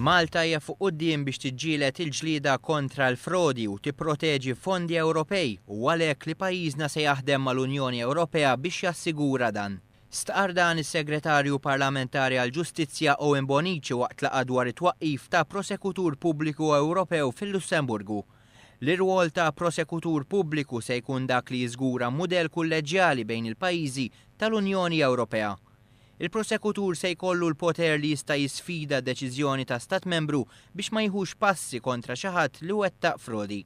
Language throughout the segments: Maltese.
Malta hija fuq quddiem biex tiġġieled il-ġlieda kontra l-frodi u tipproteġi fondi Ewropej u għalhekk li pajjiżna se jaħdem mal-Unjoni Ewropea biex jassigura dan. Stqarr dan is-Segretarju Parlamentari għall-Ġustizzja Owen Bonnici waqt laqgħa dwar it-twaqqif ta' Prosekutur Pubbliku Ewropew fil-Lussemburgu. L-irwol ta' Prosekutur Pubbliku se jkun dak li jiżgura mudell kulleġġjali bejn il-pajjiżi tal-Unjoni Ewropea. Il-prosekutur se jkollu l-poter li jista' jisfida deċiżjoni ta' stat membru biex ma jiħux passi kontra xi ħadd li wettaq frodi.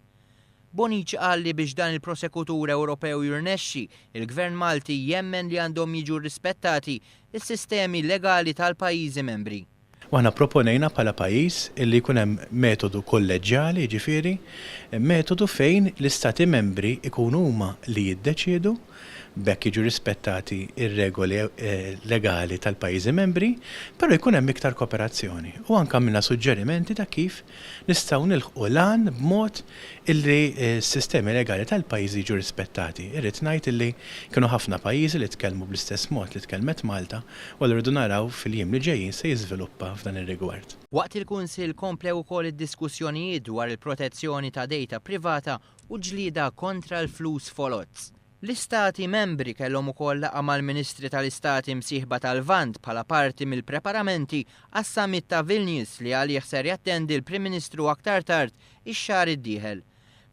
Bonnici qal li biex dan il-prosekutur Ewropew jirnexxi, il-Gvern Malti jemmen li għandhom jiġu rispettati s-sistemi legali tal-pajjiżi membri. U aħna proponejna bħala pajjiż illi jkun hemm metodu kolleġġjali, jiġifieri metodu fejn l-istati membri jkunu huma li jiddeċiedu, b'hekk jiġu rispettati r-regoli legali tal-pajjiżi membri, però jkun hemm iktar koperazzjoni. U anke għamilna suġġerimenti ta' kif nistgħu nilħqu l-għan b'mod illi s-sistemi legali tal-pajjiżi jiġu rispettati. Irrid ngħid illi kienu ħafna pajjiżi li tkellmu bl-istess mod li tkellmet Malta, u allura rridu naraw fil-jiem li ġejjin se jiżviluppa f'dan ir-rigward. Waqt il-Kunsill komplew ukoll id-diskussjonijiet dwar il-protezzjoni ta' data privata u ġlieda kontra l-flus foloz. L-Istati Membri kellhom ukoll laqgħa mal-Ministri tal-Istati Msieħba tal-Lvant bħala parti mill-preparamenti għas-Summit ta' Vilnius li għalih ser jattendi l-Prim Ministru aktar tard ix-xahar id-dieħel.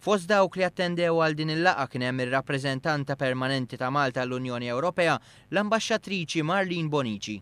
Fost dawk li attendew għal din il-laqgħa kien hemm ir-Rappreżentanta Permanenti ta' Malta għall-Unjoni Ewropea, l-Ambaxxatriċi Marlene Bonnici.